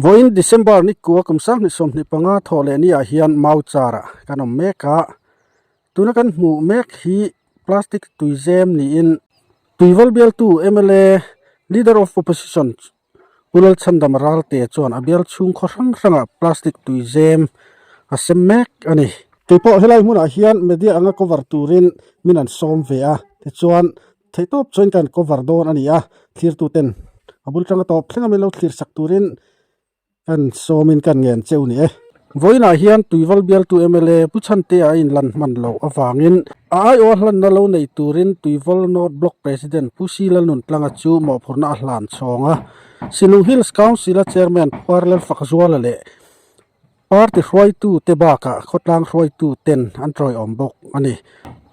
Vawiin December ni kua kum 2025 thawh leh ni ah hian mau char ah kan awm mek a, tuna kan hmuh mek hi plastic tuizem niin Tuival bialtu mla Leader of Opposition Pu Lalchhandam Ralte chuan a bial chhung khaw hrang hrangah plastic tuizem a sem mek a ni. Keipawh helai hmunah hian media anga cover turin min an sawm ve a, tichuan theihtawp chuan kan cover dawn a ni a, thlirtuten a bul tanga tawp thleng a min lo thlir sak turin Kan sawmin kan ngen cheu ni e. Vawiinah hian Tuival bialtu mla Pu Chhantea a inlan hman loh avangin a aiawha hlanna lo nei turin Tuival North Block President Pu Si Lalnuntlanga chu mawhphurhna a hlan chhawng a. Sinung Hills Council-a Chairman Parlal Fakzuala leh Party hruaitute bakah khawtlang hruaituten an tawiawm bawk a ni.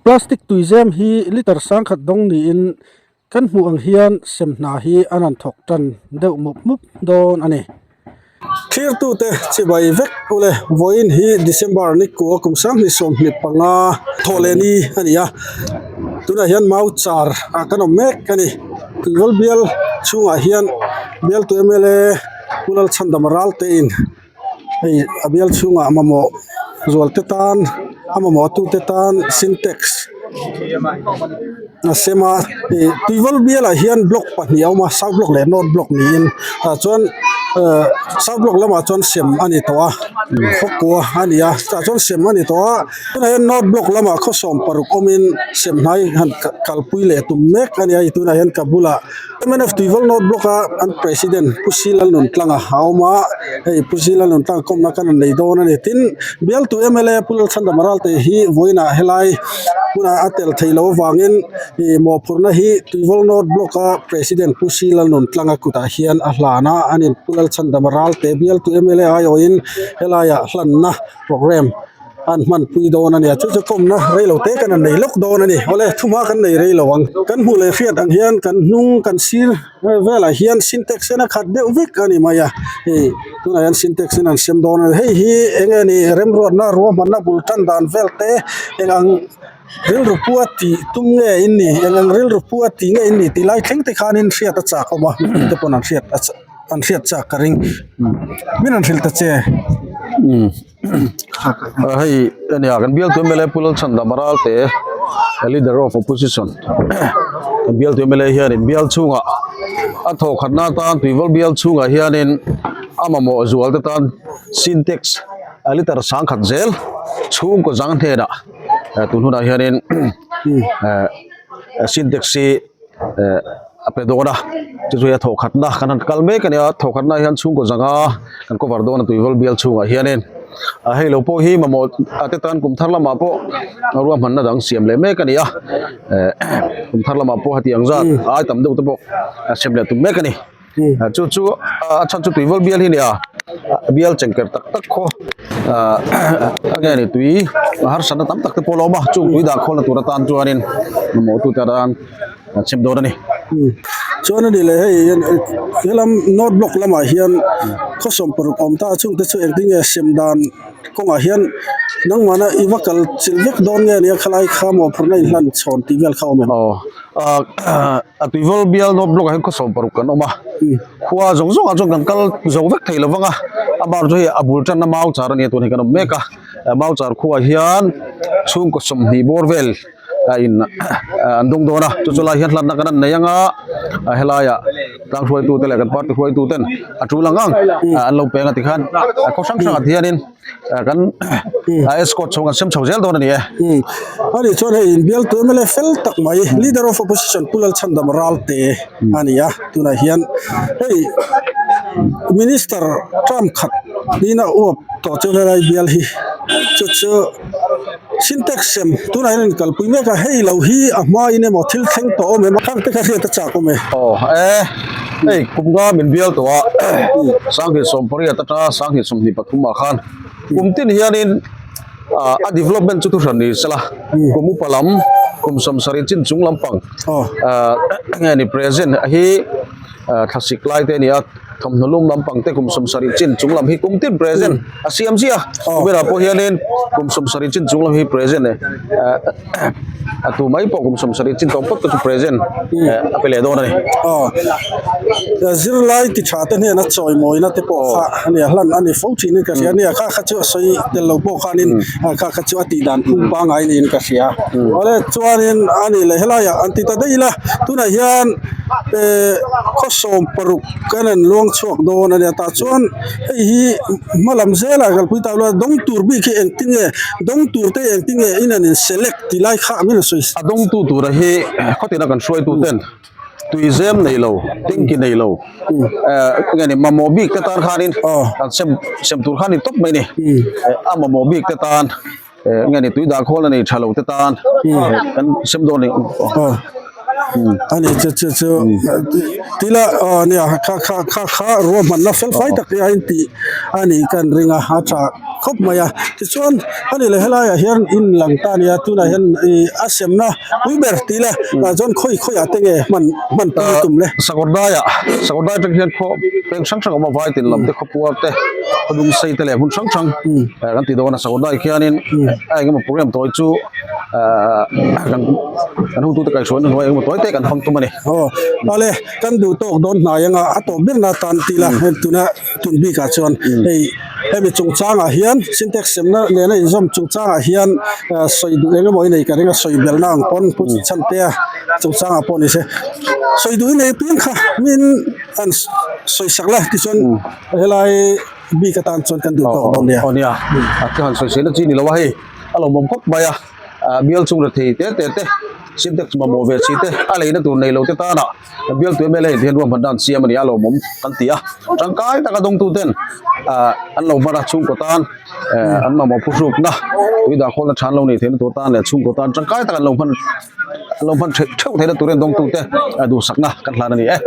Plastic tuizem hi litre sangkhat dawng niin Kan hmuh ang hian sem hna hi an han thawk tan deuh mup mup dawn a ni. Thirtute chibai vek ule vawiin hi December ni kua kum 2025 thawh leh ni a ni a, tunah hian mau char ah kan awm mek a ni. Tuivawl bial chhungah hian bialtu mla Pu Lalchhandam Ralte in hei a bial chhungah mamawh zual te tan a mamawh tu te tan sintex a sem a ih tuivawl bialah hian block pahnih a awm a south block leh north block niin tah chuan ehh south block lamah chuan sem a ni tawh a khawkua a ni a tah chuan sem a ni tawh a tunah hian north block lamah khaw sawm paruk awmin sem hnai han kalpui leh tum mek a ni a tunah hian ka bulah. Mnf Tuival North Block a an President Pu Si Lalnuntlanga a awm a, hei Pu Si Lalnuntlanga kawmna kan rawn nei dawn a ni. Tin, bialtu mla Pu Lalchhandam Ralte hi vawiinah helai hmunah a tel theih loh avangin ih mawhphurhna hi Tuival North Block a President Pu Si Lalnuntlanga kutah hian a hlan a, a ni. Pu Lalchhandam Ralte bialtu mla aiawhin helaiah hlanna programme an hmanpui dawn a nia chu chu kawmna rei lo te kan han nei lawk dawn a ni awle thuma kan nei rei lo ang kan hmuh leh hriat ang hian kan hnung kan sir velah hian sintex sen a khat deuh vek a ni mai a hei tunah hian sintex sen an sem dawn a ni hei hi eng nge ni remruatna ruahmanna bul tan dan vel te eng ang rilru pua tih tum nge in ni eng ang rilru pua tih nge in ni tih lai thleng te khanin hriat a chak awm a mipui te pawn an hriat a an hriat chak ka ring min rawn hrilh ta che. Hei ania kan bialtu mla Pu Lalchhandam Ralte leader of opposition kan bialtu mla hianin bial chhungah a thawh khatna atan tuivawl bial chhungah hianin a mamawh zual te tan sintex a liter sangkhat zel chhungkaw zang hnenah tun hunah hianin eh sintex hi. eh a pe dawn a chu chu a thawh khatna kan han kal mek a nia thawh khatna hian chhungkaw zanga kan cover dawn a tuivawl bial chhungah hianin a hei lo pawh hi mamawh a te tan kum thar lamah pawh ruahmanna dang siam leh mek a ni a eh kum thar lamah pawh heti ang zat ai tam deuh te pawh a siam leh tum mek a ni. Chu chu a chhan chu tuivawl bial hi a ni a bial chengker tak tak khaw ah enge ni tui harsatna tam tak te pawh a lo awm a chung tui dah khawlna tur atan chuanin mamawh tute atan an chhep dawn a ni. Chuan a ni leh hei helam north block lamah hian khaw sawmparuk awm ta a chungte chu engtin nge sem dan kawngah hian nangmahna i va kal chilh vek dawn nge nia khalai kha mawhphurhna inhlan chhawn tih vel kha a awm em? Aw ah A tuivawl bial North Block ah hian khawsawm paruk kan awm a, khua zawng zawngah chuan kan kal zo vek thei lo vang a, a bar chu hei a bul tanna mau char a nia tun hi kan awm mek a, mau char khuaah hian chhungkaw sawmhnih bawr vel a in an dawng dawn a, chu chu lai hian hlatna kan han nei ang a, helaiah tlang hruaitute leh kan party hruaituten a tul ang ang an lo peng a tikhan khaw hrang hrangah te hianin. Kan escort chho kan sem chho zel dawn a ni e. A nih chuan hei inbial tu mla fel tak mai leader of opposition Pu Lalchhandam Ralte a ni a tunah hian hei minister term khat nihna uap tawh chu helai bial hi chu chu sintex sem tunah hian a inkalpui mek a hei lo hi a hmain emaw thil thleng tawh awm em a khang te kha hriat a chak awm e. Aw e hei kum nga min bial tawh a sanghnih sawmpariat atanga sanghnih sawmhnih pathum ah khan kum tin hianin ah a development chu thuhran ni sela kum upa lam kum sawmsarih chin chung lampang ah nge ni present hi thlasik lai te a ni a thawmhnaw lum lampang te kum sawmsarih chin chung lam hi kum tin present a siam chiah a kuminah pawh hianin kum sawmsarih chin chung lam hi present eh. a tu mai pawh kum 70 chin tawh phawt te chu present a pe leh dawn a ni. Aw zirlai ti tha te hnena chawimawina te pawh kha a nia hlan a ni fo thin in ka hria a nia kha kha chu a sawi tel lo pawh khanin kha kha chu a tih dan phung pangngai niin ka hria. Awle chuanin a nih leh helaiah an ti ta daih ila tunah hian eh khaw 16 kan an luang chhuak dawn a nia tah chuan hei hi hma lam zelah kalpui tak lua dawng tur bik hi engtin nge dawng tur te engtin nge in an in select tih lai kha min a sawi. A dawngtu tura hi khawtina kan hruaitu ten tui zem nei lo tanki nei lo eh nge ni mamawh bik te tan khanin kan sem sem tur khan ni tawp mai a ni a mamawh bik te tan eh nge ni tui dah khawl a nei tha lo te tan kan sem dawn a ni. Ani chu chu chu tila aw nia kha kha kha kha ruahmanna fel fai tak hi a intih a nih kan ring a a tha khawp mai a tichuan ani leh helaiah hian in lang ta a nia tunah hian ih a semna pui ber tih ila tah chuan khawi khawiah te nge hman hman pui tum le. Sakawrdaiah Sakawrdai atang hian khaw peng hrang hrang a awm a vai tin lam te khawpuar te khawdum sei te leh hmun hrang hrang kan ti dawn a Sakawrdai khianin a engemaw program tawi chu. Ahh kan kan hotute kaihhruaina hnuai engemaw tawi te kan hmang tum a ni. Aw ale kan duh tawk dawn hnai anga a tawp ber na tan tih la hei tuna tun bikah chuan hei hemi chungchangah hian syntax semna nena inzawm chungchangah hian ah sawi duh engemaw i nei ka ring a sawi belna ang pawn pu Chhantea chungchangah pawh ni se sawi duh i nei piang kha min an sawi sak la tichuan helai bik atan chuan kan duh tawk dawn nia. Aw nia a chu han sawi sawi na chi ni lo a hei. A lo mawm khawp mai a, ah bial chung rethei te te te syntax mamawh ve chi te a leina tur nei lo te tana bialtu mla in te hian ruahmanna an siam a ni a lo mawm kan ti a tangkai taka dawngtu ten ah an lo hman a chhungkaw tan eh an mamawh phuhrukna tui dah khawlna tha an lo nei theihna tur tan leh chhungkaw tan tangkai taka an lo hman an lo hman theuh theuh theihna turin dawngtu te duhsakna kan hlan a ni e.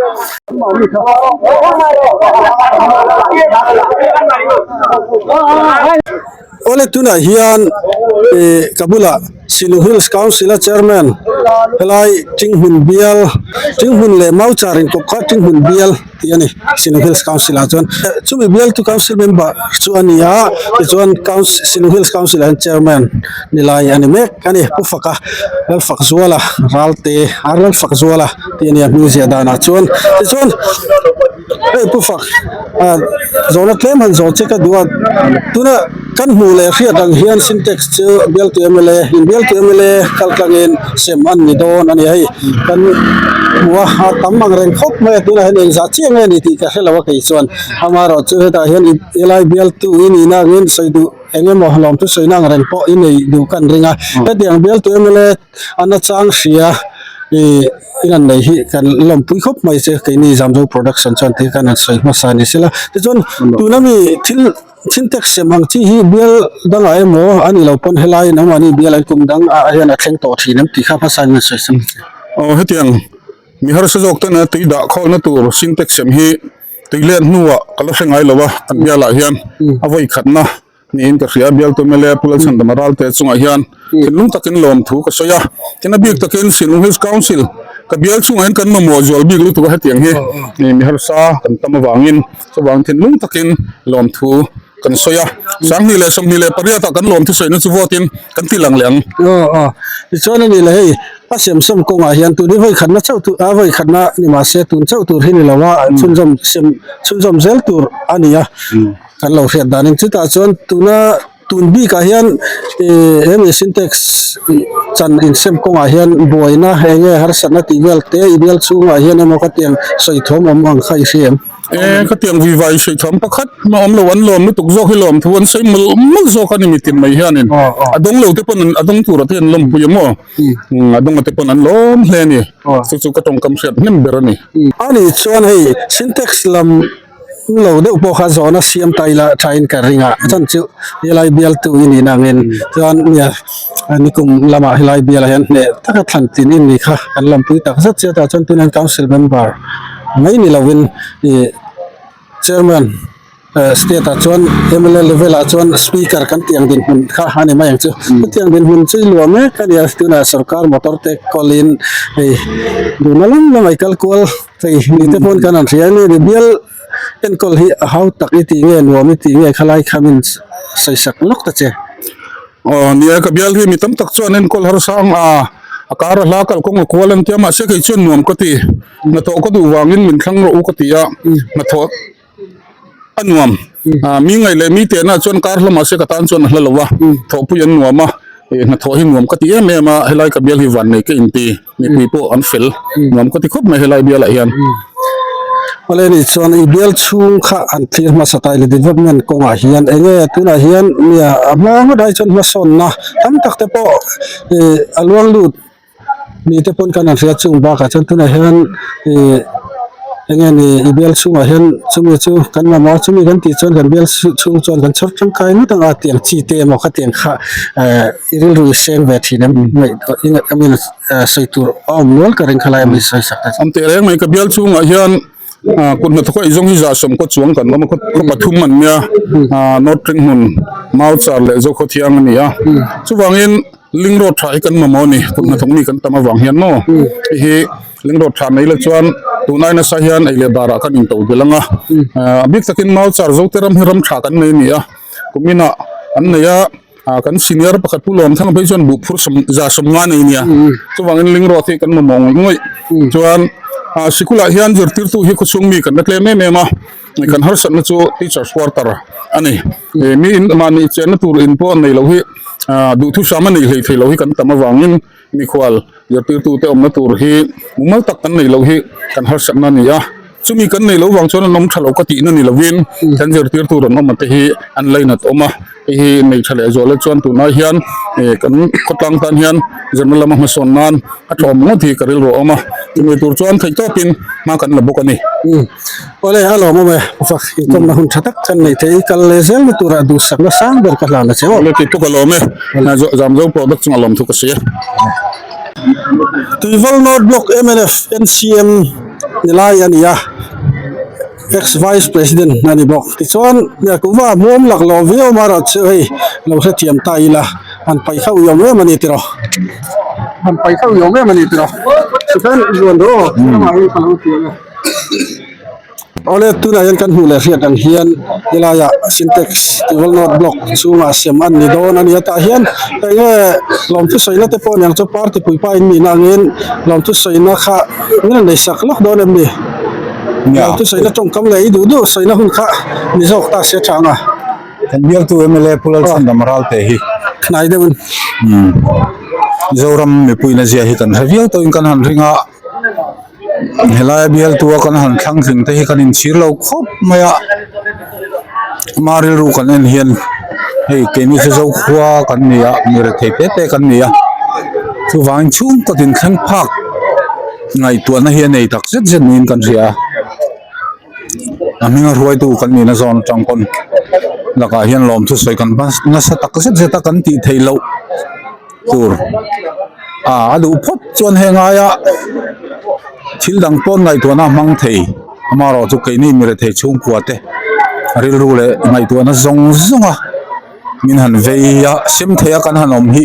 Awle tunah hian ih ka bulah Silu Hills Council a chairman helai Tinghmun bial Tinghmun leh Mauchar inkawp kha Tinghmun bial tih a ni Silu Hills Council ah chuan chumi bial chu council member chu a ni a tichuan council Silu Hills Council ah hian chairman ni lai a ni mek a ni Pu Faka Lalfakzuala Ralte a Lalfakzuala tih a ni a hming ziah danah chuan tichuan. Hei pu fak ah zawhna tlem han zawh che ka duh a tuna kan hmuh leh hriat ang hian syntax chu bialtu mla in bialtu mla kal tlangin sem an ni dawn a ni hei kan hmuh a a tam ang reng khawp mai a tunah hian engzah chiah nge ni tih ka hre lo a kei chuan amaherawhchu hetah hian helai bialtu i nihna angin sawi duh eng emaw lawmthu sawina ang reng pawh i nei duh kan ring a hetiang bialtu mla A nachang hria ih in an nei hi kan lawmpui khawp mai che keini Zamzo production chuan tih kan han sawi hmasa ni sela tichuan tuna mi thil syntax sem ang chi hi bial dangah emaw a ni lo pawn helaiin awm ani bial an kum dang ah hian a thleng tawh thin em tih kha hmasa in an sawi sam che. Aw hetiang mi harsa zawk tena tui dah khawlna tur syntax sem hi tui let hnuah ka la hre ngai lo a kan bialah hian a vawi khatna Niin ka hria, bialtu mla Pu Lalchhandama Ralte chungah hian thinlung takin lawmthu ka sawi a, tin a bik takin Shillong Hills Council ka bial chungah hian kan mamawh zual bik lutuk a hetiang hi mi harsa kan tam avangin chuvang thinlung takin lawmthu kan sawi a, 2028 ah kan lawmthu sawina chu vote in kan ti lang leh ang. Aw aw, tichuan a ni le hei a semsem kawngah hian tun hi vawikhatna chauh tur a vawikhatna ni mahse tun chauh tur hi ni lo a chhunzawm sem chhunzawm zel tur a ni a. Kan lo hriat danin chutah chuan tuna tun bikah hian ih hemi syntax chan insem kawngah hian buaina eng nge harsatna tih vel te i bial chhungah hian emaw ka tiang sawi thawm awm ang kha i hria em? E ka tiang vui vai sawi thawm pakhat mah awm lo an lawm lutuk zawk hi lawm thu an sawi mawlh mawlh zawk a ni mitin mai hianin a dawng lo te pawn a dawng tura te an lawmpui a maw a dawng a te pawn an lawm hle a ni chu chu ka tawngkam hriat hnem ber a ni. Ani chuan hei syntax lam lo deuh pawh kha zawhna siam ta ila thain ka ring a chan chu helai bialtu i nih nangin chuan nia nikum lamah helai bialah hian hneh taka thlan tin in ni kha kan lampui tak zet chiat a chuan tunah hian council member mai ni lovin ih chairman eh state ah chuan mla level ah chuan speaker kan tih ang dinhmun kha a ni mai ang chu hetiang dinhmun chu i luah mek a nia tunah sorkar motor te kawl in hei duhna lam lamah i kal kual. Hei mi te pawn kan han hria a ni bial enkawl hi a hau tak i tih nge nuam i tih nge khalai kha min sawi sak lawk ta che. Aw nia ka bial hi mi tam tak chuan enkawl harsa ang a. A kar a hla kalkawng a kual an tia mahse kei chuan nuam ka ti. Hnathawh ka duh vangin min thlang rawh u ka ti a, hnathawh a nuam. Mi ngaih leh mi tehna chuan kar hla mahse ka tan chuan a hla lo a, thawhpui an nuam a, hnathawh hi nuam ka ti em em a, helai ka bial hi vannei ka inti, mipui pawh an fel, nuam ka ti khawp mai helai bialah hian. Awle ni chuan i bial chhung kha an thlir hmasa ta i development kawngah hian enge tunah hian nia a hma ngawt ai chuan hmasawnna tam tak te pawh ih a luang lut mi te pawn kan han hria chung bakah chuan tunah hian ih eng nge ni i bial chhungah hian chumi chu kan mamawh a chumi kan tih chuan kan bial chhung chuan kan chhawr tangkai ngawt ang a tiang chi te emaw khatiang kha eh i rilru i seng ve thin em ngaih sawi tur a awm nual ka ring khalai a mi sawi sak ta An teh reng mai ka bial chhungah hian kut hnathawk a izawng hi zahsawm khaw chuang kan awm a khaw pathum an nia North Ringhmun Mauchar leh Zokhawthiang a ni a chuvangin Ling road tha hi kan mamawh a ni kut hnathawk mi kan tam avang hian maw hei hi ling road tha mai la chuan tunai nasa hian ei leh barah kan into belh ang a a bik takin Mauchar Zote ram hi ram tha kan nei a ni a kuminah an nei a kan senior pakhat Pu Lawmthanga phei chuan buh phur sawm za sawm nga nei a nia chuvangin ling road hi kan mamawh ngawih ngawih chuan sikulah hian zirtirtu hi khawchhung mi kan la tlem em em a. Kan harsatna chu teachers quarter a ni. Mi in mahni chenna tur in pawh nei lo hi duhthusam a nei hlei thei lo hi kan tam avangin mikhual zirtirtute awmna tur hi mumal tak kan nei lo hi kan harsatna a ni a. Chumi kan nei lo vang chuan an awm tha lo ka tihna ni lovin kan zirtirtu rawn awm te hi an lainat awm a. Hei hi nei tha leh zual chuan tunah hian kan khawtlang tan hian zirna lama hmasawn nan a tlawm ngawt hi ka rilru a awm a. Chumi tur chuan theihtawpin hma kan la bawk a ni. Awle a lawm awm e, fak inkawmna hun tha tak kan nei thei i kal leh zel na turah duhsakna sang ber ka hlan a che aw. Awle tih pawh ka lawm e, Zamzo product chungah lawm thu ka sawi a. Tuival North Block mnf NCM ni lai a ni a, Ex Vice President a ni bawk. Tichuan Yakuba hmuam laklawh viau marawh chu hei lo hrethiam ta ila han paih khauh i awm em a ni tiraw? Han paih khauh i awm em a ni tiraw? Tichuan zuan rawh aw, ramah hian ka lo ti ang e. Awle tunah hian kan hmuh leh hriat ang hian helaiah Sintex Tuival North Block chhungah sem an ni dawn a ni a tah hian eng nge lawmthu sawina te pawh aniang chu party puipa in nihna angin lawmthu sawina kha min rawn nei sak lawk dawn em ni? Lawmthu sawina tawngkam leh i duh duh sawina hun kha ni zawk ta se tha ang a. Kan bialtu mla Pu Lalchhandam Ralte hi hnai deuhin Mizoram mipuina zia hi kan hre viau tawhin kan han ring a. Helai bialtua kan han thlang tling te hi kan inchhir lo khawp mai a ama rilru kan en hian hei keini chu zokhua kan ni a mi rethei te te kan ni a chuvangin chhungkaw tin thleng phak ngaihtuahna hi a nei tak zet zet niin kan hria a a hminga hruaitu kan nihna zawn atang pawn lakah hian lawmthu sawi kan nasa tak zet zet a kan tih theih loh. tur a a duh phawt chuan heng aia thil dang pawn ngaihtuahna a hmang thei amaherawh chu keini mi rethei chhungkua te rilru leh ngaihtuahna zawng zawng a min han vei a sem thei a kan han awm hi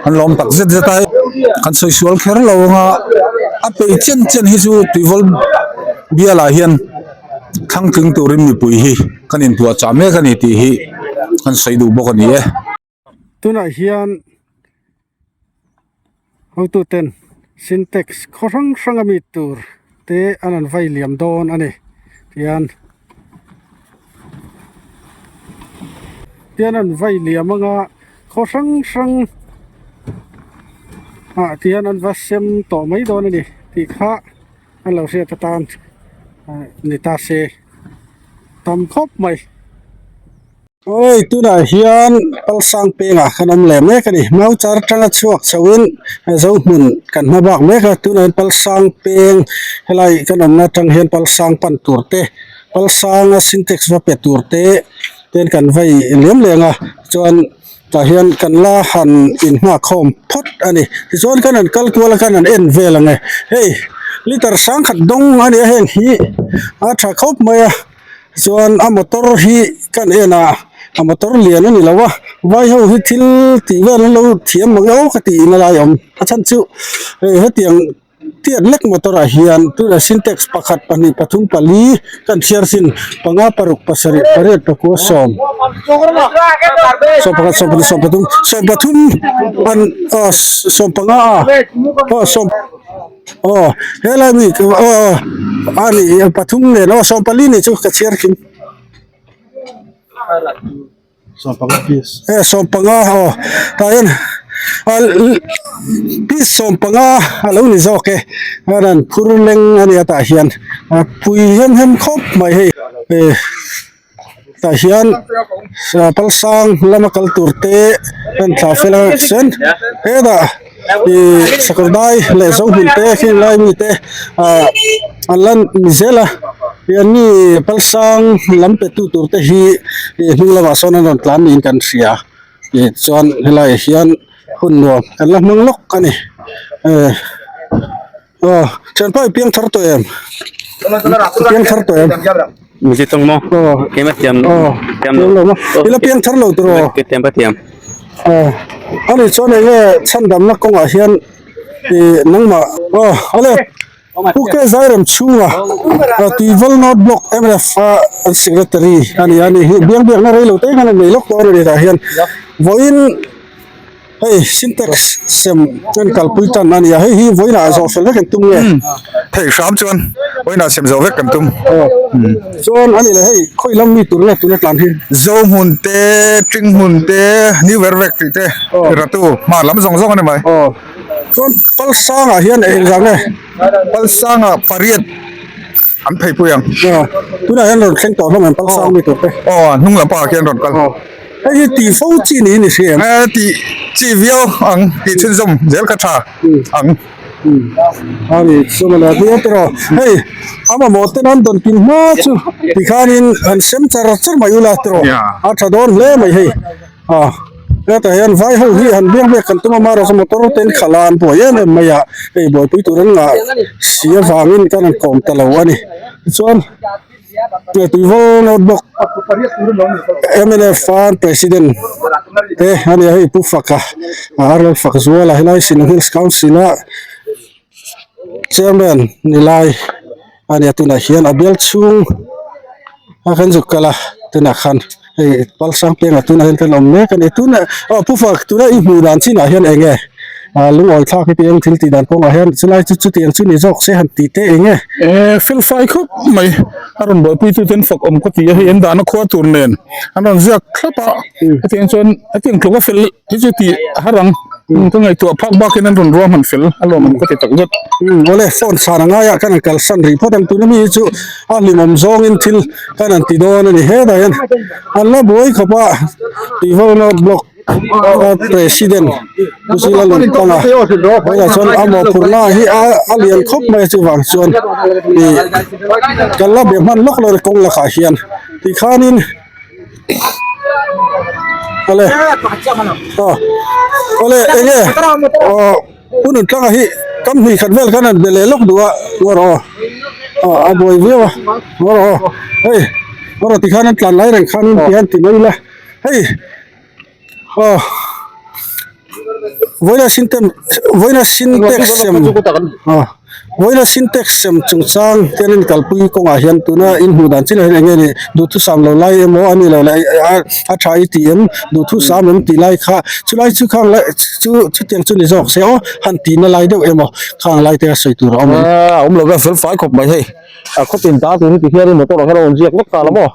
an lawm tak zet zet a kan sawi sual kher lo anga a peih chen chen hi chu tuivawl bialah hian thlang tling turin mipui hi kan inpuahchah mek a ni tih hi kan sawi duh bawk a ni e. Tunah hian hotuten Sintex khaw hrang hrang a mi tur te an rawn vai liam dawn a ni tihian tihian an vai liam anga khaw hrang hrang ah tihian an va sem tawh mai dawn a ni tih kha an lo hriat atan ni ta se tam khawp mai. Awii tunah hian Palsang pengah kan awm leh mek a ni. Mauchar atanga chhuak chhoin Zohmun kan hma bak mek a, tunah hian Palsang peng helai kan awmna atang hian Palsang pan tur te, Palsanga Sintex va pe tur te ten kan vei liam leng a, chuan tah hian kan la han inhmakhawm phawt a ni. Tichuan kan han kal kual a kan han en vel ang e. Hei liter sangkhat dawng a nia heng hi a tha khawp mai a. Chuan a motor hi kan en a a motor lian a ni lo a vai ho hi thil tih vel an lo thiam mang e aw ka tih na lai a awm a chhan chu hei hetiang. tiat lek motor ah hian tunah sintex pakhat pahnih pathum pali kan chhiar sin panga paruk pasarih pariat pakua sawm sawmpakhat sawmpahnih sawmpathum sawmpathum an aw sawmpanga a aw sawm aw helai mi aw a nih pathum nen aw sawmpali nih chu ka chhiar kim. He sawmpanga aw tah hian piece sawmpanga a lo ni zawk e a rawn phur leng a nia tah hian a pui hem hem khawp mai hei tah hian palsang lama kal tur te a rawn thlah fel a chuan hetah ih sakawr dai leh zohmun te khing lai mi te ah an la ni zel a hian mi palsang lam pe tu tur te hi ih hnung lamah sawn an rawn tlan niin kan hria ih chuan helaiah hian hun nuam kan la hmang lawk a ni eh aw thianpa i piang thar tawh em i piang thar tawh em Mizo tawng maw keimah thiam thiam lo maw ila piang thar lo tur aw thiam ka thiam aw ani chuan enge chhandamna kawngah hian ih nangmah aw ale Pu K Zairem chhunga Tuival North Block mnf a secretary a ni a ni hi biang biakna rei lo te khan a nei lawk dawn a ni tah hian vawiin Hei syntax sem chuan kalpui tan a ni a, hei hi vawiinah zawh fel vek an tum nge? Theih hram chuan vawiinah sem zawh vek kan tum. Chuan a ni le hei khawi lam mi tur nge tuna tlan hi? Zo hmun te, Ting hmun te, New Vervek tih te, Ratu hma lam zawng zawng a ni mai. Chuan Palsangah hian engzah nge? Palsangah pariat an pheipui ang. Tunah hian rawn thleng tawh hlawm em Palsang mi tur te? Aw, hnung lam pangah khian rawn kal. Hei hi tih fo chi niin i hria em? Eh, tih chi viau ang, tih chhunzawm zel kha tha ang. A ni, chuma leh nia tiraw. Hei, a mamawh ten an dawn pin hma chu tikhanin han sem char char mai ula tiraw. A tha dawn hle mai hei. A, hetah hian vai ho hi han biak biak kan tum a, amaherawhchu motor ten khalh a an buai em em mai a, hei buaipui tur an ngah si avangin kan han kawm ta lo a ni. Tichuan. Tuivawl note bawk mnf a president te a ni a hei Pu Faka a Arnold Fakzuala helai Shillong Hills Council a chairman ni lai a ni a tunah hian a bial chhung a kan zuk kal a tunah khan hei Palsang pengah tunah hian kan awm mek a ni tunah aw Pu Fak tuna i hmuh dan chinah hian eng nge ah lungawi thlak hi tih ang thil tih dan kawngah hian chulai chu chutiang chu ni zawk se han tih teh eng nge. Eh fel fai khawp mai a rawn buaipui tu ten fak awm ka ti a hei an dahna khua tur nen an rawn ziak thlap a hetiang chuan hetiang tluk a fel hi chu tih a har ang ka ngaihtuah phak bakin an rawn ruahman fel a lawm ka ti tak zet. Awle phone chhan a ngai a kan han kalsan rih phawt ang tuna mi hi chu a hlimawm zawngin thil kan han ti dawn a ni hetah hian an la buai khawp a tihval note block President Pu Zila Lungtanga tunah chuan a mawhphurhna hi a lian khawp mai a chuvang chuan ih kan la be hman lawk lo a ni kawng lakah hian tikhanin awle aw awle eng nge aw Pu Nuntlanga hi kam hnih khat vel khan an be leh lawk duh a ngaw rawh aw aw a buai viau a ngaw rawh aw hei ngaw rawh tikhan an tlan lai reng khanin tihian ti mai ila. Hei aw vawiina sintex vawiina sintex sem aw vawiina sintex sem chungchang te an inkalpui kawngah hian tuna inhmuh dan chilah hian eng nge ni duhthusam lo lai emaw a ni lo leh a tha i tih em duhthusam em tih lai kha chulai chu khang lai chu chutiang chu ni zawk se aw han tihna lai deuh emaw khang lai te a sawi tur a awm em. A awm lo ve fel fai khawp mai hei a khawtin ta tur hi ti hian motor ah khan a awm ziak vek ta la maw.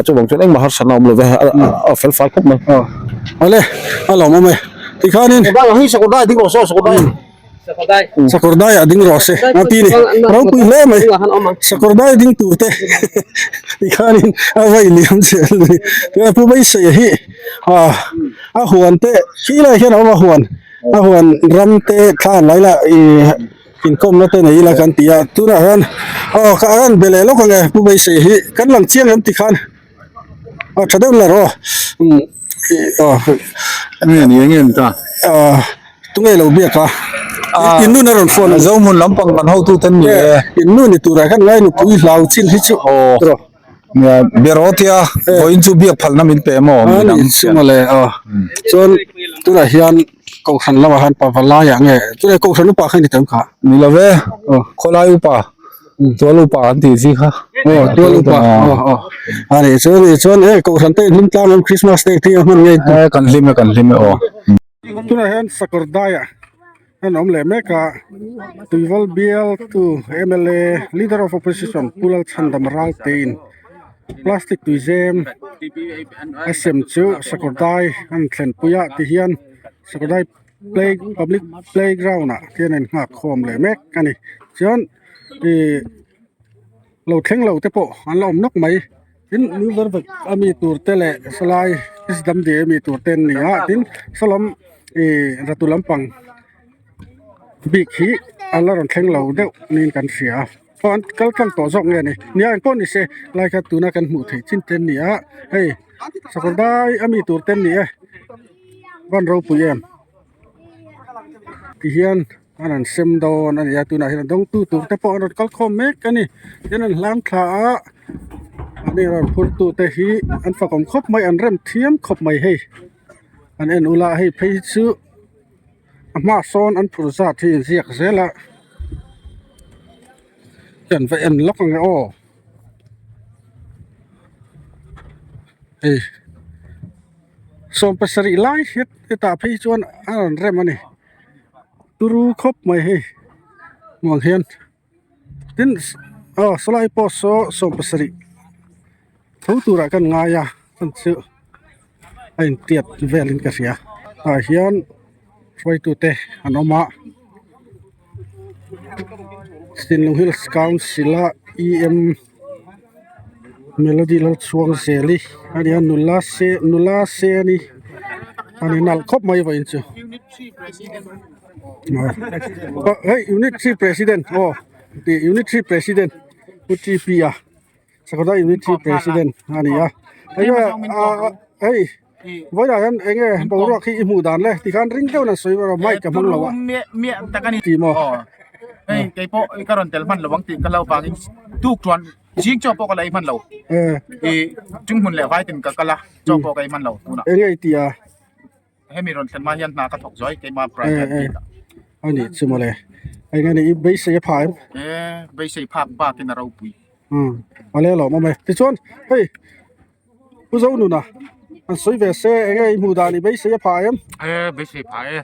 Chuvang chuan engmah harsatna awm lo ve a fel fai khawp mai. Awle a lawm awm e tikhanin Sakawrdai ding rawh se sakawrdai Sakawrdai ah ding rawh se a ti ni ropui hle mai Sakawrdai ding tur te tikhanin a vai liam zel a ni tuna Pu Beiseia hi a huan te khi lai hian a awm a huan a huan ram te thla an lai la ih Inkawmna te nei ila kan ti a, tunah hian aw ka rawn be leh lawk ang e Pu Beisei hi kan lang chiang em tikhan aw tha deuh la rawh umm aw Enge ni enge ni ta aw tunge lo biak a in nun a rawn phone a Zohmun lampang kan hotu ten ni e in nu ni turah khan ngai nupui hlau chin hi chu aw rawh nia Berotia vawiin chu biak phalna min pe emaw a ni chunga le aw chuan tunah hian. Kohhran lamah khan pavalai ah nge chulai kohhran upa kha ni tam kha ni lo ve khawlai upa tual upa an tih chi kha aw tual upa aw aw a nih chu ni chuan hei kohhran te hlim tlang awm Christmas te hi a hman ngei e kan hlim e kan hlim e aw tunah hian sakawr daiah an awm leh mek a Tuivawl bial tu mla leader of opposition Pu Lalchhandam Raltein plastic tuizem a sem chu sakawr dai an thlenpui a ti hian sakawr dai play public playground ah khian a innghak khawm leh mek a ni chuan ihh lo thleng lo te pawh an la awm nawk mai tin new vervek a mi tur te leh sawlai damdiai a mi tur te an ni a tin sawlam ihh ratu lampang bik hi a la rawn thleng lo deuh niin kan hria a. Aw an kal tlang tawh zawk nge ni nia engpawh ni se lai kha tuna kan hmuh theih chin te an ni a hei sakawr dai a mi tur te an ni e van ropui em tihian an rawn sem dawn a ni a tunah hian a dawngtu tur te pawh an rawn kal khawm mek a ni tin an hlang thla a an ni rawn phur tu te hi an fakawm khawp mai an rem thiam khawp mai hei an en ula hei phei hi chu. A hmaah sawn an phur zat hi inziak zel a kan va en lawk ang e aw hei sawm pasarih lai hret hetah phei chuan a rawn rem a ni turu khawp mai hei muang hian tin aw sawlai pawh saw 70 tho turah kan ngai a hman chu a intiat velin ka hria tah hian hruaitute an awm a Sinlung Hills Council a E M Melody Lalchhuangzeli a ni a nula se nula se a ni a ni nalh khawp mai vawiin chu. Hei unit 3 president aw tih unit 3 president pu T P a sakawlai unit 3 president a ni a enge hei vawiinah hian enge boruak hi i hmuh dan le tikhan ring deuhin an sawi rawh mic ka hmang lo a ti maw hei keipawh ka rawn tel hman lo ang tih ka lo vangin tuk chuan zing chaw pawh ka la ei hman lo i chunghmun leh vaitin ka kal a chaw pawh ka ei hman lo tunah enge i tih a. Hemi rawn thlen hma hian hna ka thawk zuai keimah private bik ah. A nih chu mawle. Eng nge ni i beisei a pha em? E beisei phak bakin a ropui. Umm a le lawm awm e. Tichuan hei Pu Zonuna an sawi ve se eng nge i hmuh dan i beisei a pha em? E beisei pha e.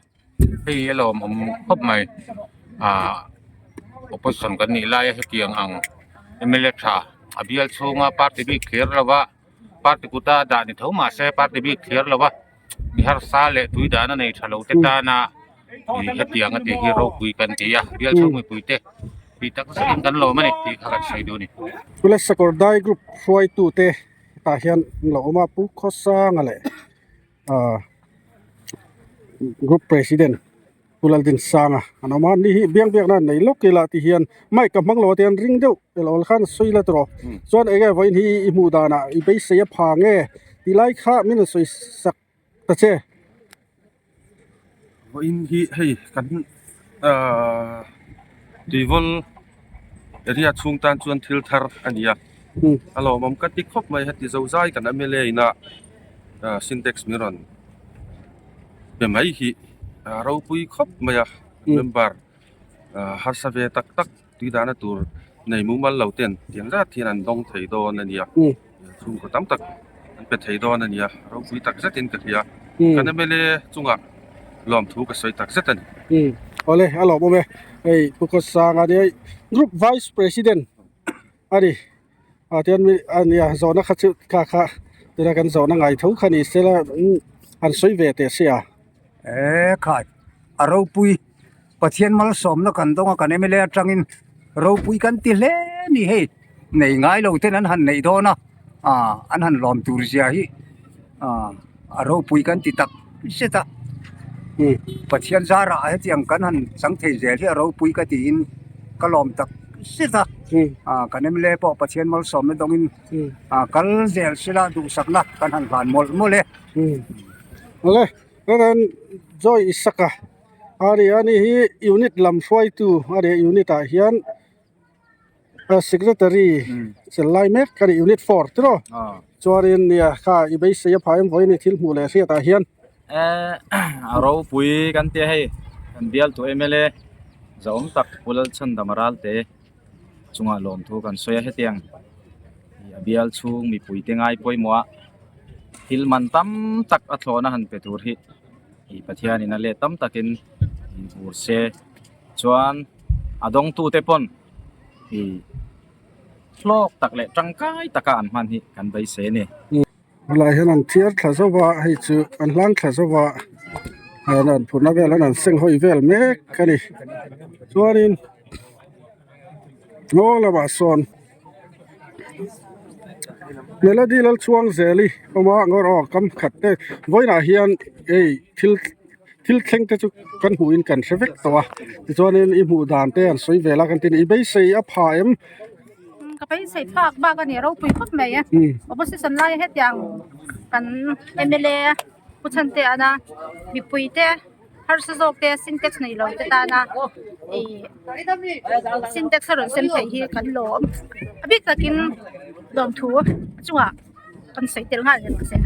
Hei a lawmawm khawp mai. Ah opposition kan nih laia hetiang ang mla tha a bial chhunga party bik thlir lova party kuta dah ni tho mahse party bik thlir lova mi harsa leh tui dahna nei tha lo te tana ih hetiang a tih hi ropui kan ti a bial chhung mipui te tih tak zetin kan lawm a ni tih kha kan sawi duh a ni. Police Sakawrdai group hruaitute tah hian an lo awm a Pu Khawsanga leh ah group president Pu Laldinsanga an awm a ni hi biang biakna an nei lawk ila ti hian mic ka hmang lo a ti hian ring deuh elo khan sawi la tawh chuan eng nge vawiin hi i hmuh danah i beisei a pha nge tih lai kha min rawn sawi sak ta che. Vawiin hi hei kan ahh tuivawl area chhung tan chuan thil thar a ni a a lawmawm ka ti khawp mai heti zozai kan mla ina syntax min rawn be mai hi a ropui khawp mai a member harsa ve tak tak tui dahna tur nei mumal lo ten tiang zat hian an dawng thei dawn a nia chhungkaw tam tak an pe thei dawn a nia ropui tak zetin ka hria kan mla chungah lawmthu ka sawi tak zet a ni. Awle a lawmawm e hei Pu Khawsanga nia group vice president a ni. Ah tian mi a nia zawhna kha chu kha kha tuna kan zawhna ngai tho kha ni se la an sawi ve teh sia. E khai a ropui Pathian malsawmna kan dawng a kan mla atangin ropui kan ti hle ni hei nei ngai lo ten an han neih dawn a ah an han lawm tur zia hi ah a ropui kan ti tak zet a Pathian zarah hetiang kan han chang thei zel hi a ropui ka tiin ka lawm tak zet a ah kan mla pawh Pathian malsawmna dawngin ah kal zel sila duhsakna kan han hlan mawlh mawlh e. Awle chuan Joy Isaka a ni a ni hi unit lam hruaitu a ni a unit ah hian secretary chel lai mek a ni unit 4 tiraw chuanin nia kha i beisei a phah em vawiin i thil hmuh leh hriatah hian. Eh a ropui kan tia hei kan bialtu mla zahawm tak Pu Lalchhandama Ralte chungah lawmthu kan sawi a hetiang a bial chhung mipui te ngai pawimawh a thil man tam tak a thlawhna han pe tur hi ih Pathianin a let tam takin vur se chuan a dawngtute pawn ih hlawk tak leh tangkai taka an hman hi kan beisei a ni. Helai hian an thiar thla zo va hei chu an hlang thla zo va an an phurhna vel an an seng hawi vel mek a ni chuanin ngaw lamah sawn melody Lalchhuangzeli awm a ngawr aw kam khat te vawiinah hian hei thil thil thleng te chu kan hmuh in kan hre vek tawh a tichuanin i hmuh dan te an sawi vel a kan ti a ni i beisei a pha em. Ka beisei phak bak a ni ropui khawp mai a opposition laia hetiang kan mla pu chhante ana mipui te harsa zawk te sintex nei lo te tana ih sintex a rawn sem theih hi kan lawm a bik takin lawmthu a chungah kan sawi tel nghal zel ang che.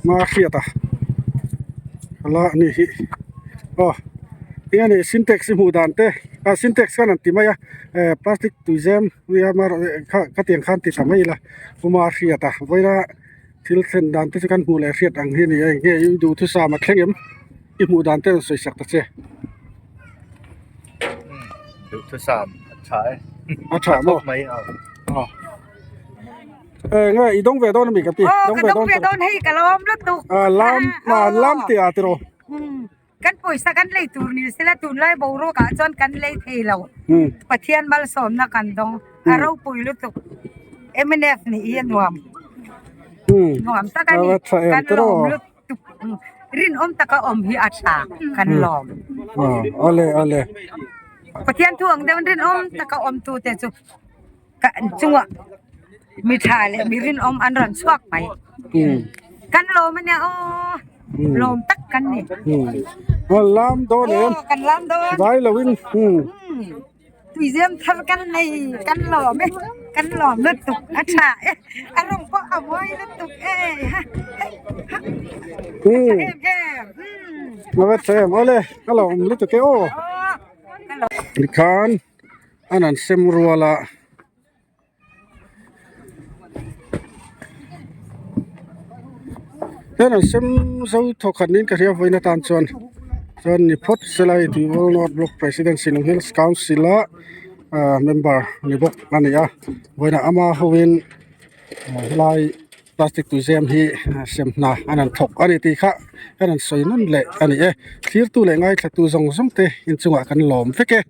Hma hriat a la a nih hi aw eng nge sintex i hmuh dan te ah sintex khan an ti mai a eh plastic tuizem nia kha khatiang khan ti ta mai ila hma hriat a vawiina thil thlen dan te chu kan hmuh leh hriat ang hi a ni a eng nge i duhthusam a thleng em i hmuh dan te rawn sawi sak ta che. Duhthusam a tha e a tha maw aw. Nge i dawng ve dawn ami ka pi dawng ve dawn ve dawn hei ka lawm lutuk a lam a lam tih ah tiraw kan pawisa kan lei tur ni sela tunlai boruak ah chuan kan lei thei lo Pathian malsawmna kan dawng a ropui lutuk mnf nih hi a nuam nuam tak a ni kan lawm lutuk rinawm taka awm hi a tha kan lawm awle awle Pathian thu ang deuh in rinawm taka awm tu te chu. Ka chungah mi tha leh mi rinawm an rawn chhuak mai. Kan lawm ania aw lawm tak kan ni. Kan lam dawn em? Kan lam dawn. Dai lo in. Tuizem thar kan nei kan lawm e kan lawm lutuk a tha e a rawng pawh a mawi lutuk e ha hei ha em em. Mawi em awle ka lawm lutuk e aw. Tikhan. An an sem rual a. Hian an sem zo thawkhat niin ka hria vawiin atan chuan chuan ni phawt sela hei Tuivawl North Block President Shillong Hills Council a ah member ni bawk a ni a vawiinah ama hoin helai plastic tuizem hi sem hna an han thawk a ni tih kha an han sawi nawn leh a ni e thirtu leh ngaithlatu zawng zawng te inchungah kan lawm vek e.